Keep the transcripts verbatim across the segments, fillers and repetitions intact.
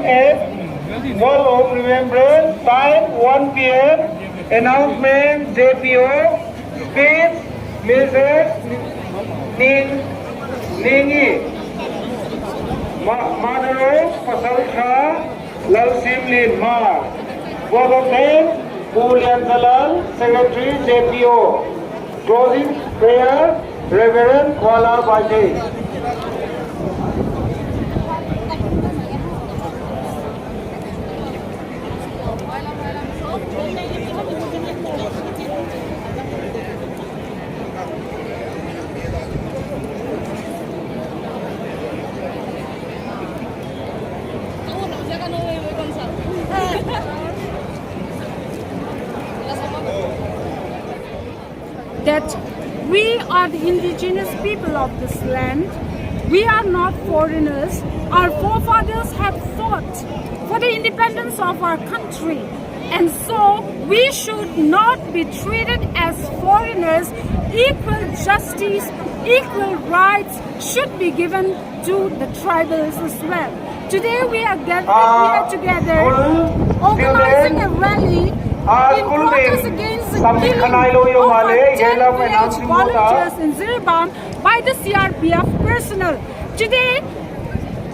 At Wall of Remembrance, time one P M, announcement J P O, speech Missus Ning, Ningi, Ma-, Mother of Pasalṭha Lalsimlien Hmar, vote of thanks, Pu Lianzalal, Secretary J P O. Closing prayer, Reverend Kuala Baite. That we are the indigenous people of this land. We are not foreigners. Our forefathers have fought for the independence of our country. And so we should not be treated as foreigners. Equal justice, equal rights should be given to the tribals as well. Today we are gathered here together, organizing a rally in protest against the killing of our ten village volunteers in Jiribam by the C R P F personnel. Today,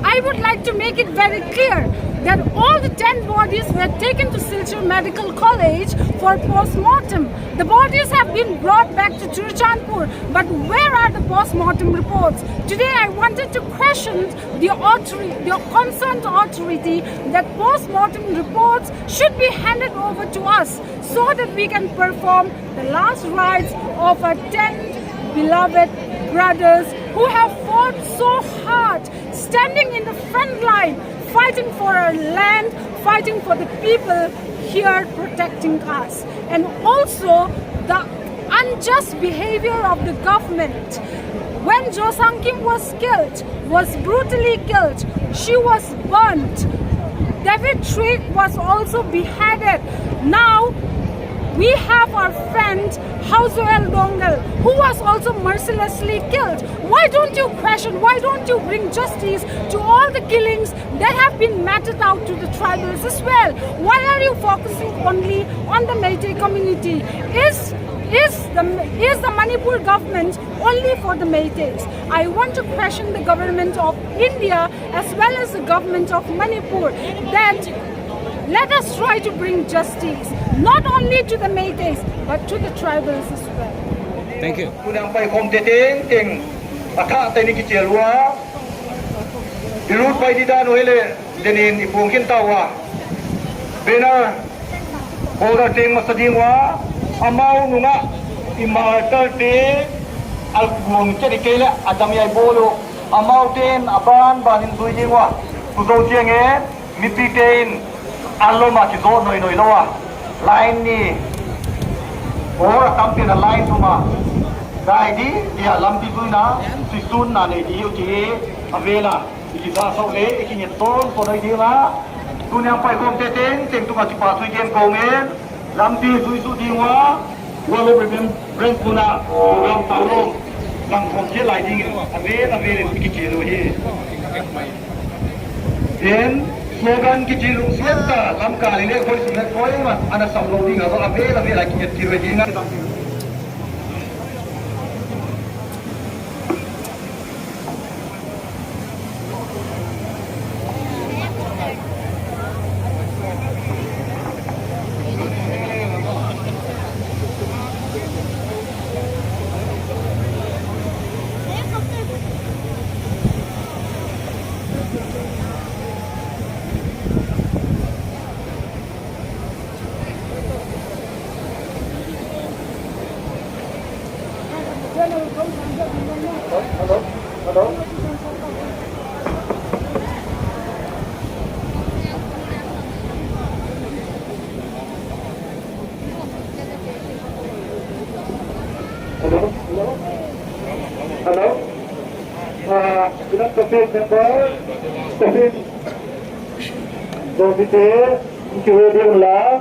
I would like to make it very clear that all the ten bodies were taken to Silchar Medical College for post-mortem. The bodies have been brought back to Churachandpur, but where are the post-mortem reports? Today I wanted to question the authority, the concerned authority, that post-mortem reports should be handed over to us so that we can perform the last rites of our ten beloved brothers who have fought so hard, standing in the front line, fighting for our land, fighting for the people here protecting us. And also the unjust behavior of the government. When Jo Sang Kim was killed, was brutally killed, she was burnt. David Trick was also beheaded. Now we have our friend Hau Joel Dongel, who was also mercilessly killed. Why don't you question? Why don't you bring justice to all the killings that have been meted out to the tribals as well? Why are you focusing only on the Meitei community? Is, is the, is the Manipur government only for the Meiteis? I want to question the government of India as well as the government of Manipur, that let us try to bring justice not only to the Meiteis but to the tribals as well. Thank you. Tu'n hang paikhawm te teng teng a ṭha tein i kichiel a, i ruot pai di dan a hei le, denin i puong khin ta a. Banner holder tieng hmasa ding a, amau nunga i martyr te a buong che di kei le a dam ei bawl u. Amau tein a ban banin zui ding a. Chu zo chiengin mipi tein a lawm a, kizo noi noi lo a. Line ni or a tam tein a line thum a. Dai di, dia lampi zuina, sisuna nei di u ti a vela. I kisa so le, i kinghet tawn tawn ei ding a. Tu'n hang paikhawm te teng teng tunga kipahthu ei gen kawng e. Lampi zui suok ding a. Wall of Remembrance hmuna program ta lo. Lang khawm che lai ding a. A vel a velin i kichiel u hi. Then slogan kichiel u siet ta, lam kal le khoi sum le khoi ma, ana sam lo ding a, a vel a velin i kinghet kir ding a. Hello? Hello? Hello? Hello? Hello? Ah, bilang Covid member, Covid, Covid, eh, Covid, eh,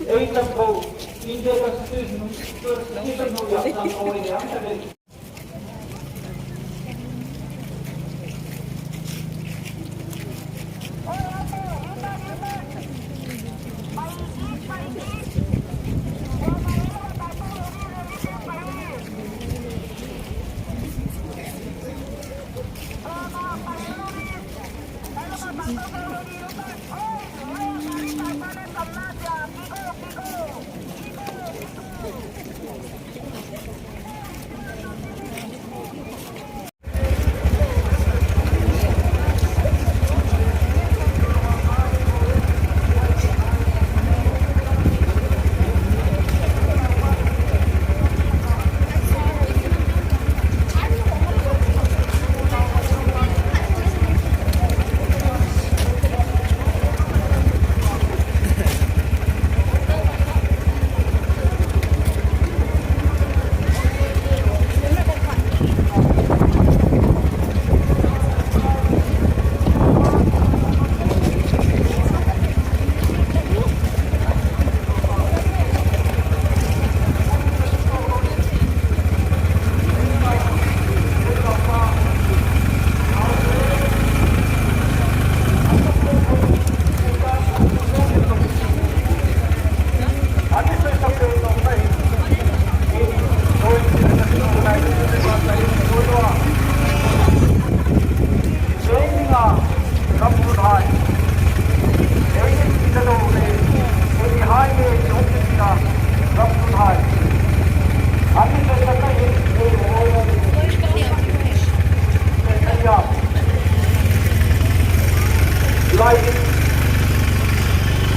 Ei tam po, India Constitution, Constitution no ya tam po ya. Ram tunhai. An ni le tak hin ei ro. Lai hin.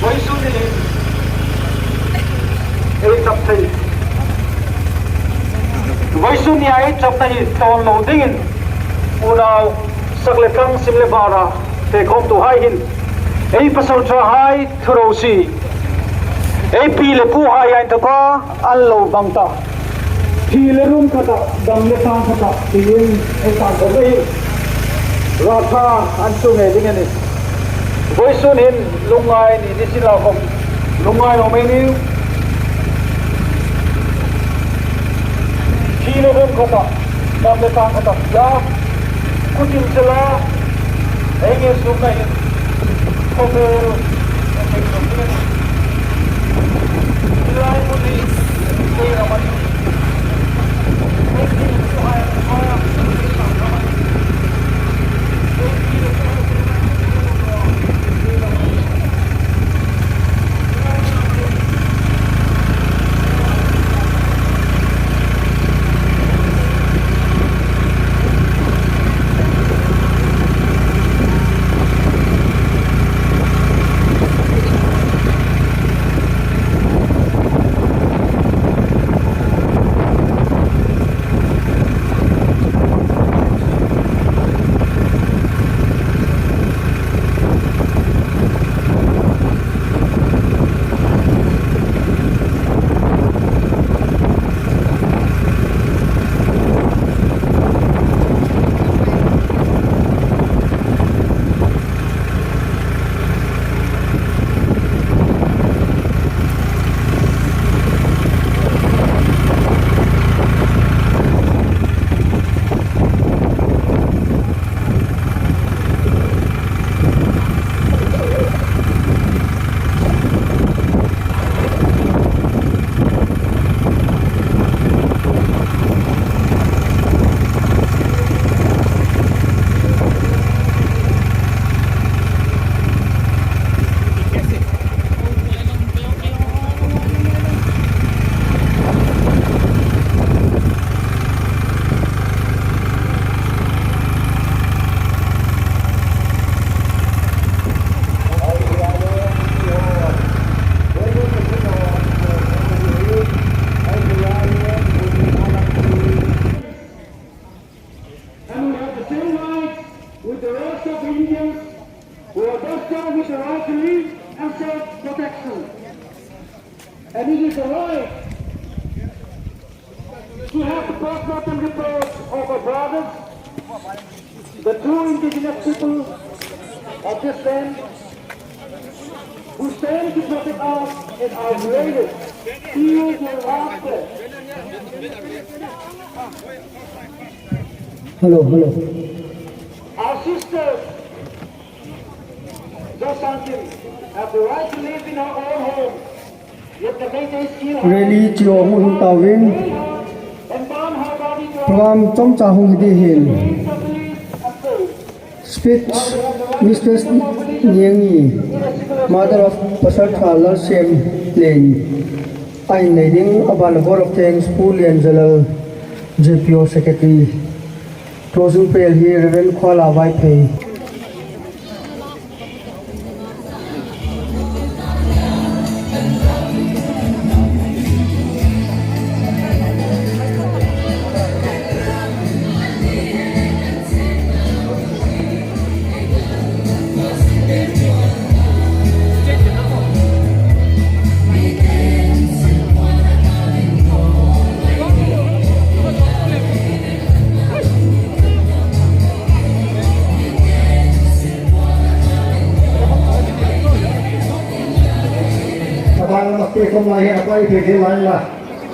Vawisun ni hin. Ei chap thei. Vawisun ni ei chapna hi tawn lo dingin. Unau sak le tlang, sim le vara. Fe khawmtuhai hin. Ei pasalṭhahai thu ro si. Ei pi le puhai a inthawka an lo bang ta. Phi le rum khata, dam le sang khata, tiin ei tan khawm ei. Raltha an su ngei ding a nih. Vawisun hin lungngai ni, ni si la khawm. Lungngai lo mei ni. Phi le rum khata, dam le sang khata, la. Kutin sela, ei nge sum na hin, khawvel, ei nge sum na hin. Ilai mun hi, ei raman. And we have the same rights with the rest of the Indians who are vested with the right to live and self-protection. And it is a right to have the postmortem reports of our brothers, the two indigenous people of this land, who stand to protect us and our greatest shield and laughter. Hello, hello. Our sisters, Joe Santin, have the right to live in her own home. Yet the Meiteis kill her, rally chu hung hung tawin, and burn her body to program chomcha hung hi ding hin. Speech, Mistress Niangi, mother of Pasalṭha Lalsiemlien, a nei ding, a ban a vote of thanks, Pu Lianzalal, J P O Secretary. Closing prayer hi Reverend Khuala Vaiphei. Tabang mas ke kom lai hai, pai pe ke lai la.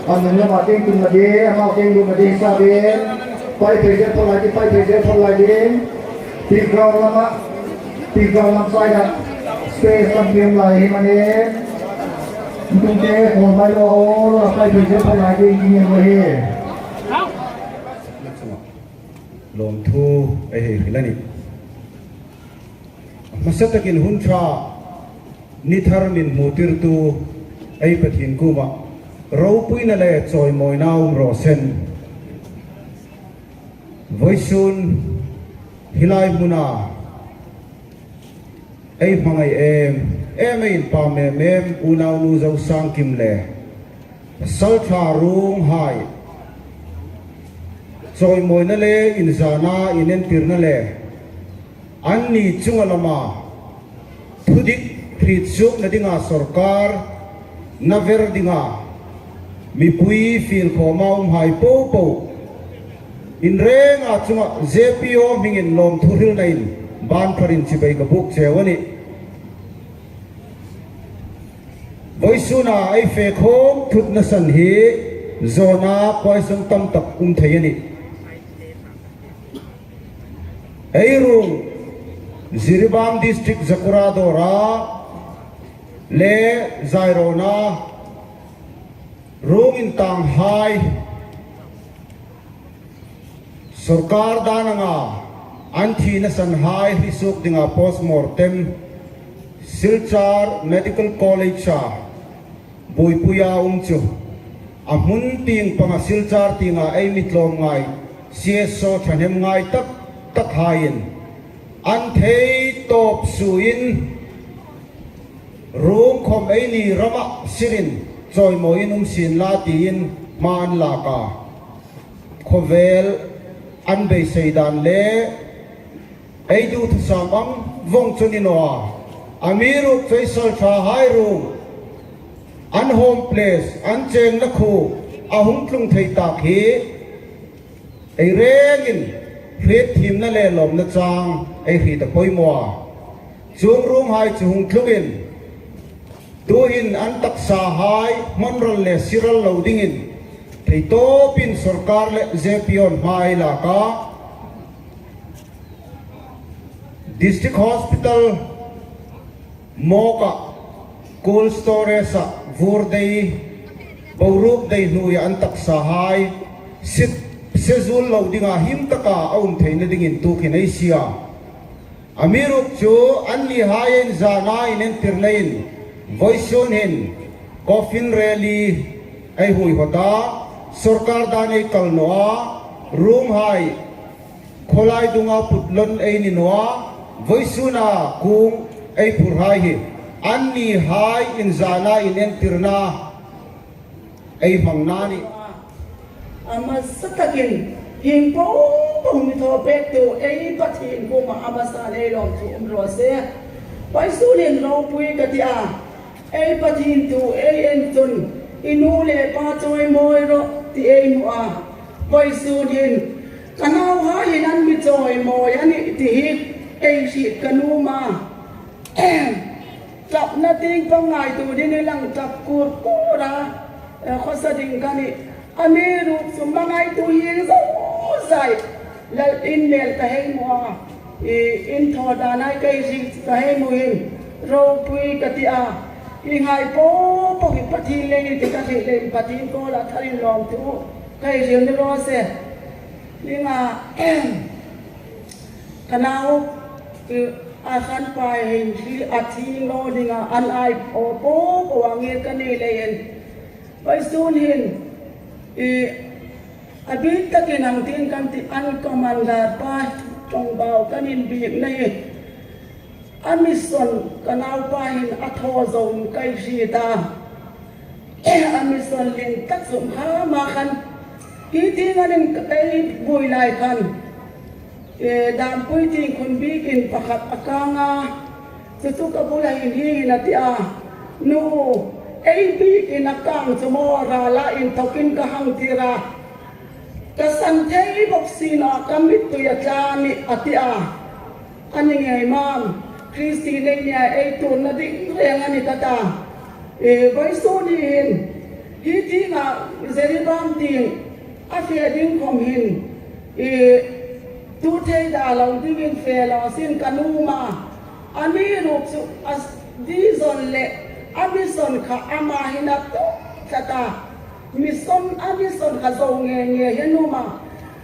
An ne ma keng tun ma de, ama keng lu ma de sa de. Pai pe je phalai de, pai pe je phalai de. Playground lama, playground lam side-a space lam pem lai hi mani. Tung te ko mai lo, o lo, pai pe je phalai de, ni lo hi. Lawmthu ei hei hril a nih. Hmasa takin hun ṭha, ni thar min hmu tirtu Ei Pathien kuoma ropuina le chawimawina um raw se. Vawisun hi lai hmuna ei hmangai em em, ei inpâk em em unaunu Zosangkim le Salṭha Ruonghai chawimawina le inzana inentirna le anni chunga lama thudik hriet suokna dinga sawrkar na ver dinga mipui fiel khawma umhai popo in renga chunga J P O hmingin lawmthu hrilnain ban pharin chibai ka buk cheu a nih. Vawisuna ei fe khawm thutna san hi zawna kuoi sawm tam tak um thei a nih. Ei ruong Jiribam District Zakura dawra le Zairona ruong intanghai sawrkar dan anga an thina sanhai hriet suok dinga postmortem Silchar Medical College-a buoipuia um chu a hmun tieng panga Silchar tienga ei mi tlawmngai C S O thahnemngai tak takhaiin an thei tawp suoin ruong khawm eini rama sirin chawimawiin um sien la tiin hma an lak a. Khawvel an beisei dan le ei duthusam ang vawng chu ni naw a. Amiruokchu ei Salṭhahai ruong an home place, an chengna khuo a hung tlung thei tak hi ei rengin hrietthiemna le lawmna chang ei hriet a poimaw a. Chuong ruonghai chu hung tlungin tuhin an taksahai hmanral le siral lo dingin theitawpin sawrkar le J P O-in hma ei lak a. District Hospital morgue-a, cold storage-a vur dei, boruok dei hnuoia an taksahai sit se zuol lo dinga him taka a um theina dingin tukin ei sie a. Amiruokchu annihai inzana inentirnain vawisun hin coffin rally ei huoihawt a, sawrkar dan ei kal naw a, ruonghai khawlai dunga put lawn ei ni naw a, vawisuna kung ei phurhai hi annihai inzana inentirna ei hmangna a nih. A hmasa takin hieng po po mi thaw pektu ei Pathien kuoma a hmasan ei lawmthu um raw se. Vawisun hin ropui ka ti a, ei Pathien thu ei en chun i nu le pa chawimawi rawh ti ei hmu a. Vawisun hin ka nauhai hin an mi chawimawi a nih ti hi ei hriet ka nuom a. Ṭapna tieng pang ngaituo ding i lang, ṭap kur kur a, eh, khawsa ding ka nih. Amiruokchu hmangaituo hieng zozai Lal in mêl ka hei hmu a, i, in thaw dan hai ka hriet ka hei hmu hin ropui ka ti a. Hienghai po po hi Pathien lei ni ti ka hriet leiin Pathien kuoma tharin lawmthu ka hei hril ni raw se. Ni nga, ka nau, eh, a hranpa hin hi a thi naw dinga an ai po po po a ngir ka ni leiin. Vawisun hin, eh, a bik takin ang tin kan ti an commander pa ṭawngbau kan inbiekna hi. A mission ka naupa hin a thaw zo ka hriet a. A mission lien tak zuk hma khan, hi tieng an in ei buoi lai khan, eh, Dampui tieng khun bikin pakhat a kang a. Chu chu ka bula hin hi hin a ti a. Nu, ei bikin a kang chu maw, rala inthokin ka hang tir a. Ka san thei bawk si naw, ka mittui a tla a nih a ti a. A ni ngei mam, Kristi nei nia ei tuorna ding reng a ni ka ta. E, vawisun hi hin, hi tienga Jiribam tieng a fe ding khom hin, e, tu thei da lo dingin fe lo sin ka nuom a. Amiruokchu a vision le a mission kha ama hin a tum tlat a. Mission, a mission kha zo nge nge hi a nuom a.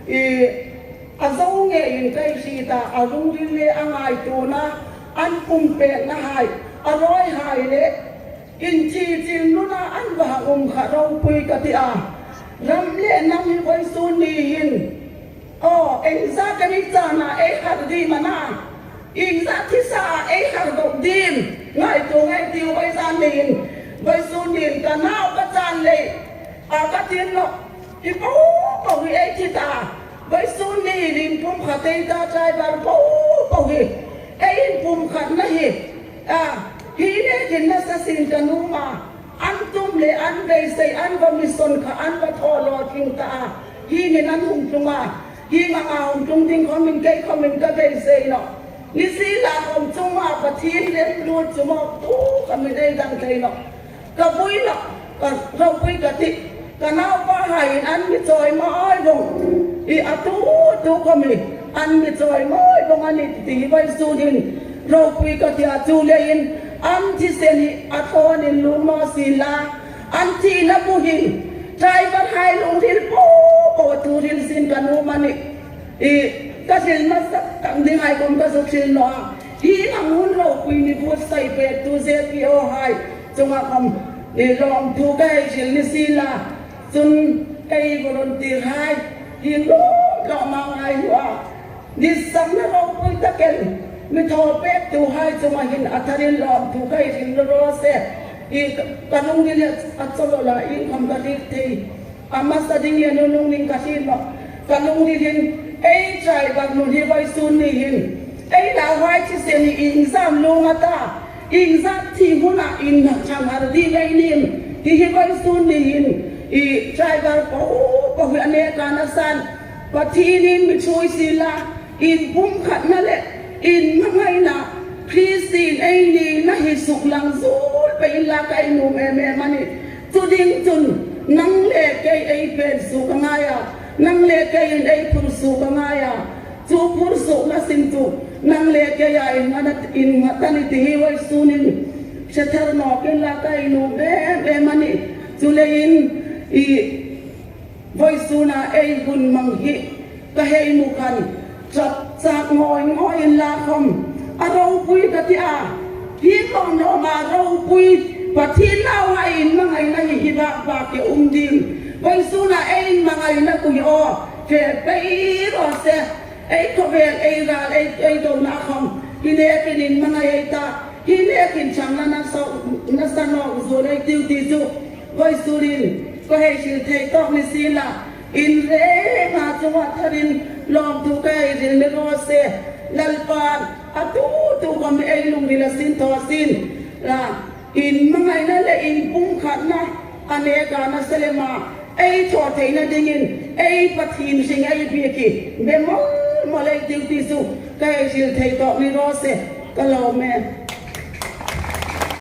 E, a zo nge in ka hriet a, a lungril le a ngaituona, an pumpêkna hai, a rawi hai le Inthi chil nuna an va hang um kha ropui ka ti a. Ram le hnam hi vawisun ni hin, aw, engzat ka ni chana ei har ding am a na? Engzat thisa ei har dok ding? Ngaituo ngai ei tiu, vawisun ni hin. Vawisun ni hin ka nau ka chan lei a ka tin lo. Hi po po hi ei thi ta. Vawisun ni hin inpumkhat ei ta, driver po po hi. Ei inpumkhatna hi. A, hi nekin nasa sin ka nuom a. An tum le an beisei, an va mission kha, an va thaw lo tling ta a. Hi hin an hung tlung a. Hi ngaka hung tlung ding khawmin kei khawmin ka beisei nawh. Ni sien la khawm chunga Pathien lemlut chu mawk tu ka mi nei dang thei nawh. Ka vui nawh, ka ropui ka ti. Ka naupa hai in an mi chawi mawi vong. I a tu tu khawm hi an mi chawi mawi vong a nih ti hi vawisun hin ropui ka ti a, chuleiin an thisen hi a thawnin lung naw sien la. An thina bu hin driver hai lungril po po tu hril sin ka nuom a nih. I, ka hril hmasa tak ding hai khawm ka zuk hril naw a. Hi nang hun ropui ni buotsai pek tu Z P O hai chunga khawm, i, lawmthu ka hei hril ni sien la. Chun ei volunteer hai hi lawm lawm a ngai hlak a. Ni sangna ropui takin mi thaw pek tu hai chunga hin a tharin lawmthu ka hei hril naw raw se. I, ka lungril a chawlawla, ieng khawm ka hriet thei. A hmasa ding le nunung ding ka hriet nawh. Ka lungril hin ei driver nu hi vawisun ni hin ei nauhai thisen hi iengzat lung a ta, iengzat thi huna inthang har ding ei nih. Hi hi vawisun ni hin i driver po po hi a neka nasan Pathienin mi ṭhuoi sien la. Inpumkhatna le inhmangaina Kristien ei nina hi suklang zuol peiin la ka nuom em em a nih. Chu ding chun nang le kei ei pen suok a ngai a, nang le keiin ei phur suok a ngai a. Chu phur suokna sin chu nang le keia innghat a, innghat a nih ti hi vawisun hin hre thar nawkin la ka nuom em em a nih. Chuleiin i vawisuna ei hun hmang hi ka hei hmu khan ṭap chak ngawi ngawi inla khawm a ropui ka ti a. Hi lawm lawm a ropui, Pathien nauhai inhmangaina hi hi bak bak hi um ding. Vawisuna ei inhmangaina ku hi aw, fe pei raw se. Ei khawvel, ei ral, ei, ei dona khawm hi nekin inhmangai ei ta. Hi nekin chang la nasa, nasa nawk zuol ei tiu ti chu vawisun hin ka hei hril thei tawk ni sien la. In renga chunga tharin lawmthu ka hei hril ni raw se. Lalpan a tu tu khawm ei lungril a sinthaw sien la. Inhmangaina le inpumkhatna a neka nasa lema ei thaw theina dingin ei Pathien hring ei biek hi be mawl mawl ei tiu ti chu ka hei hril thei tawk ni raw se. Ka lawm e.